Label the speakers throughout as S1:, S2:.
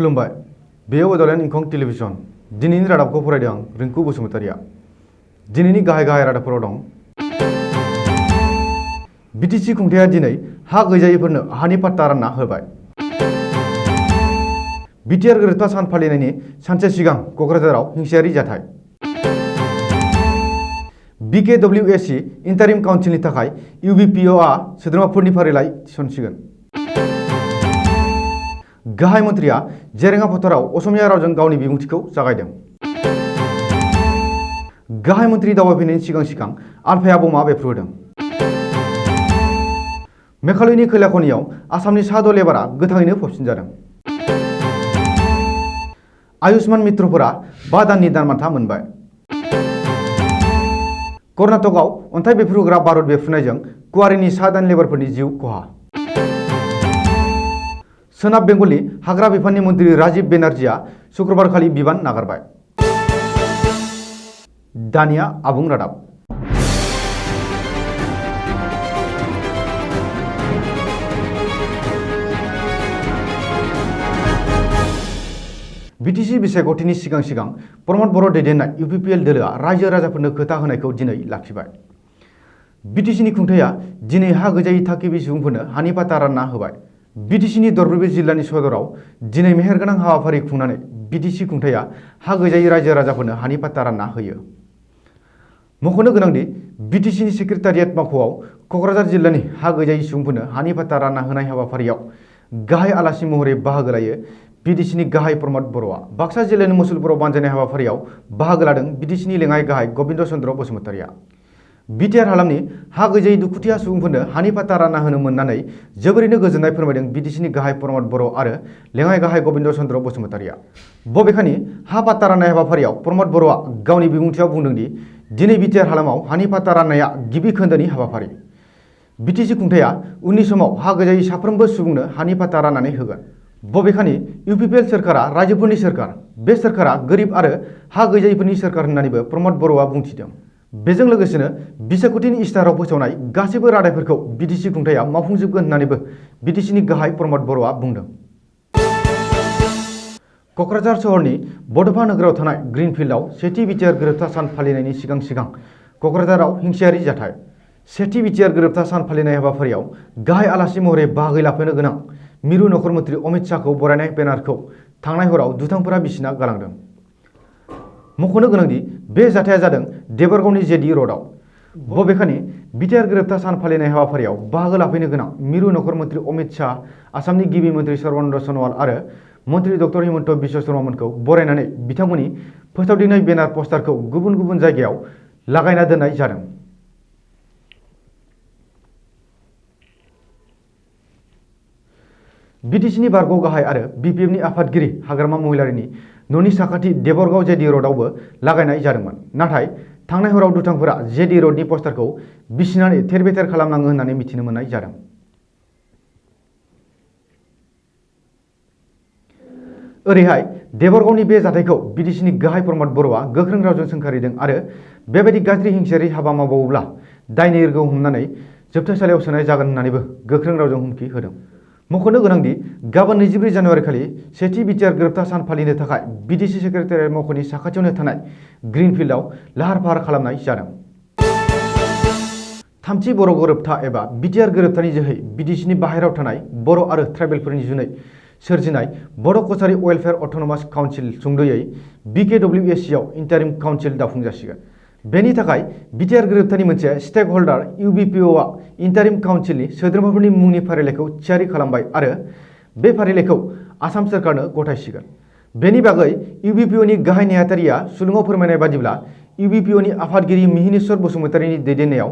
S1: खुलुमबाय बेयो बड'लेण्ड इंखं टेलिभिजन दिनैनि रादाबखौ फरायदों आं रिंकु बसुमतारिया दिनैनि गाहाय रादाबफोराव दं बिटिसि खुंथाया दिनै हा गैजायैफोरनो हानि पाट्टा रानना होबाय बिटिआर गोरोबथा सान फालिनायनि सानसे सिगां क'क्राझाराव हिंसायारि जाथाय BKWSC इन्टारिम काउन्सिलनि थाखाय UBPOआ सोद्रोमाफोरनि फारिलाइ थिसनसिगोन गाहाय मन्थ्रिया जेरेङा फोथाराव असमिया रावजों गावनि बिबुंथिखौ जागायदों गाहाय मन्थ्रि दावबायफैनायनि सिगां आलफाया बमा बेफ्रुहोदों मेघालयनि खोला खनियाव आसामनि सा द' लेबारा गोथाङैनो फबसिनजादों आयुष्मान मित्रफोरा 5 दाननि दानबान्था मोनबाय कर्नाटकआव अन्थाइ बेफ्रुग्रा बारुद बेफ्रुनायजों कुवारिनि 7 दान लेबारफोरनि जिउ खहा सोनाब बेंगलनि हाग्रा बिफाननि मन्थ्रि राजीव बेनार्जीआ शुक्रबारखालि बिबान नागारबाय दानिया आबुं रादाब बिटिसि बिसायख'थिनि सिगां प्रमद बर' दैदेननाय UPPL दोलोआ रायजो राजाफोरनो खोथा होनायखौ दिनै लाखिबाय बिटिसिनि खुंथाया दिनै हा गैजायै थागिबि सुबुंफोरनो हानि पाट्टा रानना होबाय बिटिसिनि दरब्रैबो जिल्लानि सदराव दिनै मेहेरगोनां हाबाफारि खुंनानै बिटिसि खुंथाया हा गैजायै रायजो राजाफोरनो हानि पाट्टा रानना होयो मख'नो गोनांदि बिटिसिनि सेक्रेटारियेट मावख'आव क'क्राझार जिल्लानि हा गैजायै सुबुंफोरनो हानि पाट्टा रानना होनाय हाबाफारियाव गाहाय आलासि महरै बाहागो लायो बिटिसिनि गाहाय प्रमद बर'आ बाक्सा जिल्लानि मुसलपुराव बानजायनाय हाबाफारियाव बाहागो लादों बिटिसिनि लेङाइ गाहाय गबिन्द चन्द्र बसुमतारिया बिटिआर हालामनि हा गैजायै दुखुथिया सुबुंफोरनो हानि पाट्टा रानना होनो मोननानै जोबोरैनो गोजोननाय फोरमायदों बिटिसिनि गाहाय प्रमद बर' आरो लेङाइ गाहाय गबिन्द चन्द्र बसुमतारिया बबेखानि हा पाट्टा राननाय हाबाफारियाव प्रमद बर'आ गावनि बिबुंथियाव बुंदों दि दिनै बिटिआर हालामाव हानि पाट्टा राननाया गिबि खोन्दोनि हाबाफारि बिटिसि खुंथाया उननि समाव हा गैजायै साफ्रोमबो सुबुंनो हानि पाट्टा राननानै होगोन बबेखानि UPPL सोरखारा रायजोफोरनि सोरखार बे सोरखारा गोरिब आरो हा गैजायैफोरनि सोरखार होननानैबो प्रमद बर'आ बुंथिदों बेजों लोगोसेनो बिसायख'थिनि इस्ताहाराव फोसावनाय गासैबो रादायफोरखौ बिटिसि खुंथाया मावफुंजोबगोन होननानैबो बिटिसिनि गाहाय प्रमद बर'आ बुंदों क'क्राझार सहरनि बड'फा नोगोराव थानाय ग्रीनफिल्डआव सेथि बिटिआर गोरोबथा सान फालिनायनि सिगां क'क्राझाराव हिंसायारि जाथाय सेथि बिटिआर गोरोबथा सान फालिनाय हाबाफारियाव गाहाय आलासि महरै बाहागो लाफैनो गोनां मिरु नखर मन्थ्रि अमित शाहखौ बरायनाय बेनारखौ थांनाय हराव दुथांफोरा बिसिना गालांदों मख'नो गोनांदि बे जाथाया जादों देबरगावनि JD र'डआव बबेखानि बिटिआर गोरोबथा सान फालिनाय हाबाफारियाव बाहागो लाफैनो गोनां मिरु नखर मन्थ्रि अमित शाह आसामनि गिबि मन्थ्रि सर्बानन्द सन'वाल आरो मन्थ्रि डक्टर हिमन्त बिश्व शर्मामोनखौ बरायनानै बिथांमोननि फोसावदिंनाय बेनार पस्टारखौ गुबुन जायगायाव लागायना दोननाय जादों बिटिसिनि बारग' गाहाय आरो BPFनि आफादगिरि हाग्रामा महिलारिनि न'नि साखाथि देबरगाव JD र'डआवबो लागायनाय जादोंमोन नाथाय थांनाय हराव दुथांफोरा JD र'डनि पस्टारखौ बिसिनानै थेर-बेथेर खालामनाङो होननानै मिथिनो मोननाय जादों ओरैहाय देबरगावनि बे जाथायखौ बिटिसिनि गाहाय प्रमद बर'आ गोख्रों रावजों सोंखारिदों आरो बेबायदि गाज्रि हिंसायारि हाबा मावबावोब्ला दायनिगिरिखौ हमनानै जोबथेसालियाव सोनाय जागोन होननानैबो गोख्रों रावजों हुमखि होदों मख'नो गोनांदि गाबोन 24 जानुवारि खालि सेथि बिटिआर गोरोबथा सान फालिनो थाखाय बिटिसि सेक्रेटारियेट मावख'नि साखाथियावनो थानाय ग्रीनफिल्डआव लाहार-फाहार खालामनाय जादों थामथि बर' गोरोबथा एबा बिटिआर गोरोबथानि जोहै बिटिसिनि बाहेरायाव थानाय बर' आरो ट्राइबेलफोरनि जुनै सोरजिनाय बड' कछारी वेलफेयार अट'नमास काउन्सिल सुंद'यै BKWSCआव इन्टारिम काउन्सिल दाफुंजासिगोन बेनि थाखाय बिटिआर गोरोबथानि मोनसे स्टेक हल्डार UBPOआ इन्टारिम काउन्सिलनि सोद्रोमाफोरनि मुंनि फारिलाइखौ थियारि खालामबाय आरो बे फारिलाइखौ आसाम सोरखारनो गथायसिगोन बेनि बागै UBPOनि गाहाय नेहाथारिया सुलुङाव फोरमायनाय बादिब्ला UBPOनि आफादगिरि मिहिनेश्वर बसुमतारिनि दैदेननायाव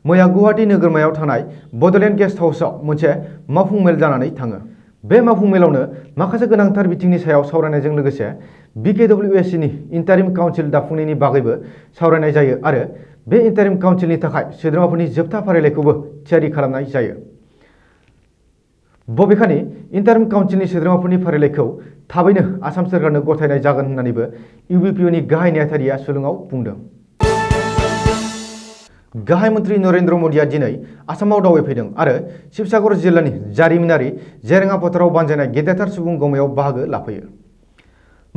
S1: मैया गुवाहाटी नोगोरमायाव थानाय बड'लेण्ड गेस्ट हाउसआव मोनसे मावफुं मेल जानानै थाङो बे मावफुं मेलावनो माखासे गोनांथार बिथिंनि सायाव सावरायनायजों लोगोसे BKWSCनि इन्टारिम काउन्सिल दाफुंनायनि बागैबो सावरायनाय जायो आरो बे इन्टारिम काउन्सिलनि थाखाय सोद्रोमाफोरनि जोबथा फारिलाइखौबो थियारि खालामनाय जायो बबेखानि इन्टारिम काउन्सिलनि सोद्रोमाफोरनि फारिलाइखौ थाबैनो आसाम सोरखारनो गथायनाय जागोन होननानैबो UBPOनि गाहाय नेहाथारिया सुलुङाव बुंदों गाहाय मन्थ्रि नरेन्द्र मदिया दिनै आसामाव दावबायफैदों आरो शिबसागर जिल्लानि जारिमिनारि जेरेङा फोथाराव बानजायनाय गेदेरथार सुबुं गौमायाव बाहागो लाफैयो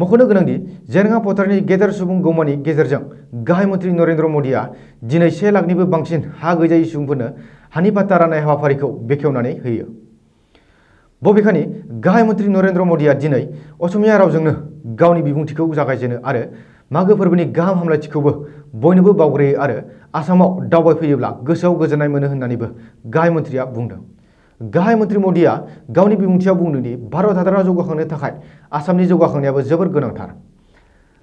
S1: मख'नो गोनांदि जेरेङा फोथारनि गेदेर सुबुं गौमानि गेजेरजों गाहाय मन्त्रि नरेन्द्र मदिआ दिनै 1 लाखनिबो बांसिन हा गैजायै सुबुंफोरनो हानि पाट्टा राननाय हाबाफारिखौ बेखेवनानै होयो। बबेखानि गाहाय मन्त्रि नरेन्द्र मदिआ दिनै असमिया रावजोंनो गावनि बिबुंथिखौ जागायजेनो आरो मागो फोरबोनि गाहाम हामलायथिखौबो बयनोबो बावग्रोयो आरो आसामाव दावबायफैयोब्ला गोसोआव गोजोननाय मोनो होननानैबो गाहाय मन्त्रिया बुंदों। गाहाय मन्त्रि मदिआ गावनि बिबुंथियाव बुंदों दि भारत हादरा जौगाखांनो थाखाय आसामनि जौगाखांनायाबो जोबोर गोनांथार।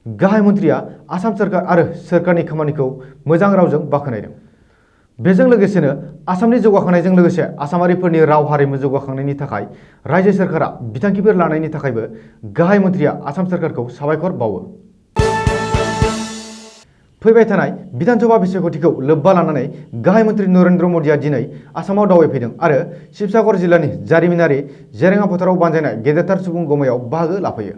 S1: गाहाय मन्त्रिया आसाम सोरखार आरो सोरखारनि खामानिखौ मोजां रावजों बाख्नायदों। बेजों लोगोसेनो आसामनि जौगाखांनायजों लोगोसे आसामारिफोरनि राव हारिमु जौगाखांनायनि थाखाय रायजो सोरखारा बिथांखिफोर लानायनि थाखायबो गाहाय मन्त्रिया आसाम सोरखारखौ साबायखर बावो। फैबाय थानाय विधानसभा बिसायख'थिखौ लोब्बा लानानै गाहाय मन्त्रि नरेन्द्र मदिआ दिनै आसामाव दावबायफैदों आरो शिबसागर जिल्लानि जारिमिनारि जेरेङा फोथाराव बानजायनाय गेदेरथार सुबुं गौमायाव बाहागो लाफैयो।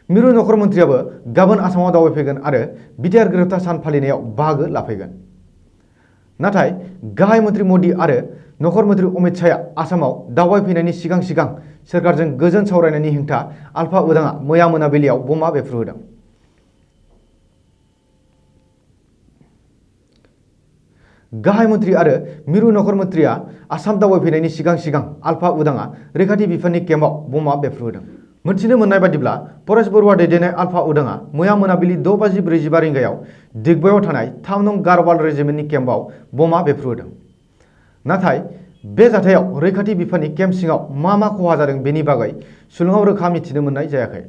S1: मिरु नखर मन्थ्रियाबो गाबोन आसामाव दावबायफैगोन आरो बिटिआर गोरोबथा सान फालिनायाव बाहागो लाफैगोन। नाथाय गाहाय मन्त्रि मदि आरो नखर मन्त्रि अमित शाहआ आसामाव दावबायफैनायनि सिगां सोरखारजों गोजोन सावरायनायनि हेंथा आलफा उदांआ मैया मोनाबिलियाव बमा बेफ्रुहोदों। गाहाय मन्त्रि आरो मिरु नखर मन्थ्रिया आसाम दावबायफैनायनि सिगां आलफा उदांआ रैखाथि बिफाननि केम्पआव बमा बेफ्रुहोदों। मोनथिनो मोननाय बादिब्ला परेश बरुवा दैदेननाय आलफा उदांआ मैया मोनाबिलि 6:45 रिंगायाव दिग्बयआव थानाय 3 नं गारवाल रेजिमेन्टनि केम्पआव बमा बेफ्रुहोदों। नाथाय बे जाथायाव रैखाथि बिफाननि केम्प सिङाव मा खहा जादों बेनि बागै सुलुङाव रोखा मिथिनो मोननाय जायाखै।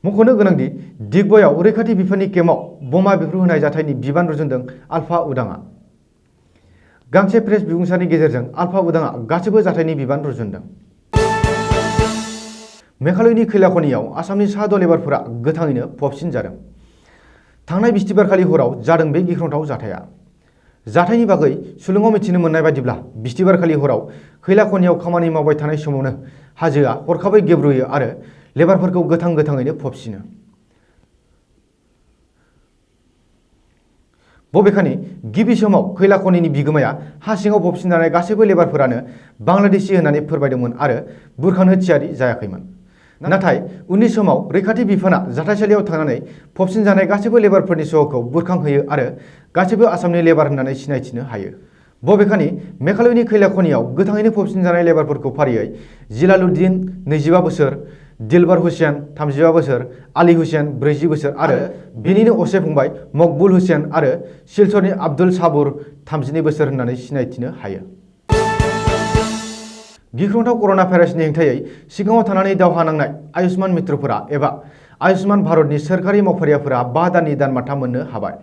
S1: मख'नो गोनांदि दिग्बयआव रैखाथि बिफाननि केम्पआव बमा बेफ्रुहोनाय जाथायनि बिबान रुजुनदों आलफा उदांआ। गांसे प्रेस बिबुंसारनि गेजेरजों आलफा उदांआ गासैबो जाथायनि बिबान रुजुनदों। मेघालयनि खैला खनियाव आसामनि सा द' लेबारफोरा गोथाङैनो फबसिन जादों। थांनाय बिस्तिबारखालि हराव जादों बे गिख्रंथाव जाथाया। जाथायनि बागै सुलुङाव मिथिनो मोननाय बादिब्ला बिस्तिबारखालि हराव खैला खनियाव खामानि मावबाय थानाय समावनो हाजोआ हरखाबै गेब्रुयो आरो लेबारफोरखौ गोथाङैनो फबसिनो। बबेखानि गिबि समाव खैला खनिनि बिगोमाया हा सिङाव फबसिनजानाय गासैबो लेबारफोरानो बांलादेशी होननानै फोरमायदोंमोन आरो बुरखांनो थियारि जायाखैमोन। नाथाय उननि समाव रैखाथि बिफाना जाथायसालियाव थांनानै फबसिनजानाय गासैबो लेबारफोरनि सह'खौ बुरखांहोयो आरो गासैबो आसामनि लेबार होननानै सिनायथिनो हायो। बबेखानि मेघालयनि खैला खनियाव गोथाङैनो फबसिनजानाय लेबारफोरखौ फारियै जिलालुद्दिन 22 बोसोर, दिलबार हुसेन 35 बोसोर, आली हुसेन 40 बोसोर आरो बिनिनो असे फंबाय मकबुल हुसेन आरो सिलचरनि आब्दुल साबुर 32 बोसोर होननानै सिनायथिनो हायो। गिख्रंथाव कर'ना भाइरासनि हेंथायै सिगाङाव थानानै दावहा नांनाय आयुष्मान मित्रफोरा एबा आयुष्मान भारतनि सोरखारि मावफारियाफोरा 5 दाननि दान बान्था मोननो हाबाय।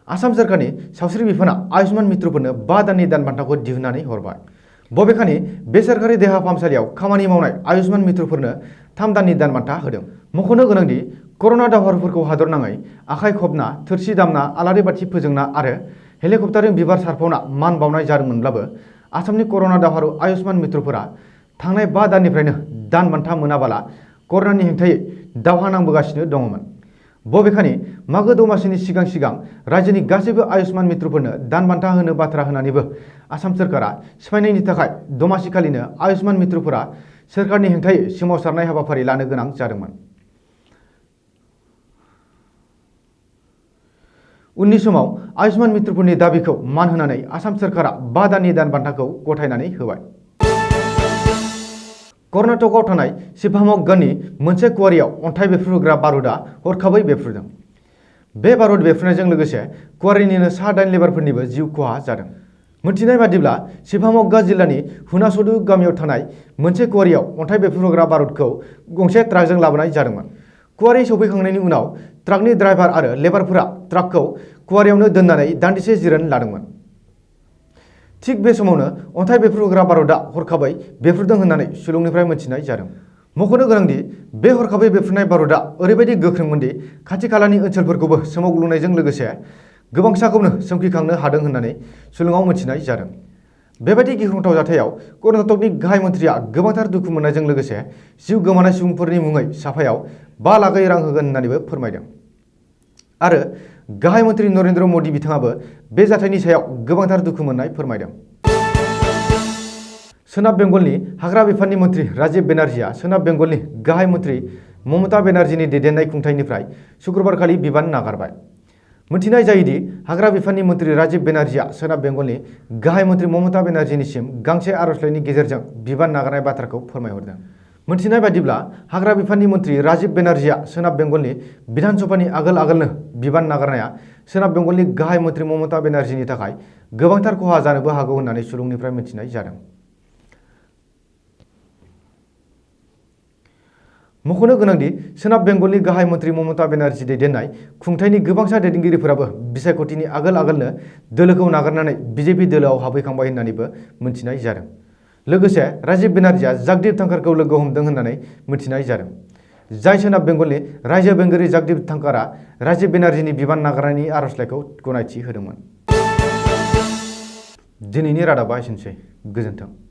S1: आसाम सोरखारनि सावस्रि बिफाना आयुष्मान मित्रफोरनो 5 दाननि दान बान्थाखौ दिहुननानै हरबाय। बबेखानि बे सोरखारि देहा फाहामसालियाव खामानि मावनाय आयुष्मान मित्रफोरनो 3 दाननि दान बान्था होदों। मख'नो गोनांदि कर'ना दावहारुफोरखौ हादरनाङै आखाइ खबना, थोरसि दामना, आलारि बाथि फोजोंना आरो हेलिकप्टारजों बिबार सारफावना मान बावनाय जादोंमोनब्लाबो आसामनि कर'ना दावहारु आयुष्मान मित्रफोरा थांनाय 5 दाननिफ्रायनो दान बान्था मोनाबाला कर'नानि हेंथायै दावहा नांबोगासिनो दङमोन। बबेखानि मागो दमासिनि सिगां रायजोनि गासैबो आयुष्मान मित्रफोरनो दान बान्था होनो बाथ्रा होनानैबो आसाम सोरखारा सिफायनायनि थाखाय दमासिखालिनो आयुष्मान मित्रफोरा सोरखारनि हेंथायै सोमावसारनाय हाबाफारि लानो गोनां जादोंमोन। उननि समाव आयुष्मान मित्रफोरनि दाबिखौ मान होनानै आसाम सोरखारा 5 दाननि दान बान्थाखौ गथायनानै होबाय। कर्नाटकआव थानाय शिभाम'ग्गानि मोनसे क्वारियाव अन्थाइ बेफ्रुहोग्रा बारुदआ हरखाबै बेफ्रुदों। बे बारुद बेफ्रुनायजों लोगोसे क्वारिनिनो सा 8 लेबारफोरनिबो जिउ खहा जादों। मोनथिनाय बादिब्ला शिभाम'ग्गा जिल्लानि हुनासुदु गामियाव थानाय मोनसे क्वारियाव अन्थाइ बेफ्रुहोग्रा बारुदखौ गंसे ट्राकजों लाबोनाय जादोंमोन। क्वारि सौफैखांनायनि उनाव ट्राकनि ड्राइभार आरो लेबारफोरा ट्राकखौ क्वारियावनो दोननानै दान्दिसे जिरान लादोंमोन। थिग बे समावनो अन्थाइ बेफ्रुहोग्रा बारुदआ हरखाबै बेफ्रुदों होननानै सुलुंनिफ्राय मोनथिनाय जादों। मख'नो गोनांदि बे हरखाबै बेफ्रुनाय बारुदआ ओरैबायदि गोख्रोंमोनदि खाथि खालानि ओनसोलफोरखौबो सोमावग्लुंनायजों लोगोसे गोबांसाखौनो सोमखिखांनो हादों होननानै सुलुङाव मोनथिनाय जादों। बेबायदि गिख्रंथाव जाथायाव कर्नाटकनि गाहाय मन्थ्रिया गोबांथार दुखु मोननायजों लोगोसे जिउ गोमानाय सुबुंफोरनि मुङै साफायाव 5 लाखै रां होगोन होननानैबो फोरमायदों। आरो गाहाय मन्त्रि नरेन्द्र मदि बिथाङाबो बे जाथायनि सायाव गोबांथार दुखु मोननाय फोरमायदों। सोनाब बेंगलनि हाग्रा बिफाननि मन्त्रि राजीव बेनार्जीआ सोनाब बेंगलनि गाहाय मन्त्रि ममता बेनार्जीनि दैदेननाय खुंथायनिफ्राय शुक्रबारखालि बिबान नागारबाय। मिथिनाय जायोदि हाग्रा बिफाननि मन्त्रि राजीव बेनार्जीआ सोनाब बेंगलनि गाहाय मन्त्रि ममता बेनार्जीनिसिम गांसे आर'जलाइनि गेजेरजों बिबान नागारनाय बाथ्राखौ फोरमायहरदों। मिथिनाय बादिब्ला हाग्रा बिफाननि मन्त्रि राजीव बेनार्जीआ सोनाब बेंगलनि विधान सभानि आगोलनो बिबान नागारनाया सोनाब बेंगलनि गाहाय मन्त्रि ममता बेनार्जीनि थाखाय गोबांथार खहा जानोबो हागौ होननानै सुलुंनिफ्राय मिथिनाय जादों। मख'नो गोनांदि सोनाब बेंगलनि गाहाय मन्त्रि ममता बेनार्जी दैदेननाय खुंथायनि गोबांसा दैदेनगिरिफोराबो बिसायख'थिनि आगोलनो दोलोखौ नागारनानै बिजेपि दोलोआव हाबहैखांबाय होननानैबो मिथिनाय जादों। लोगोसे राजीव बेनार्जीआ जागदीप धनखरखौ लोगो हमदों होननानै मिथिनाय जादों। जाय सोनाब बेंगलनि रायजो बेंगिरि जागदीप धनखरा राजीव बेनार्जीनि बिबान नागारनायनि आर'जलाइखौ गनायथि होदोंमोन। दिनैनि रादाबा एसेनोसै। गोजोन्थों।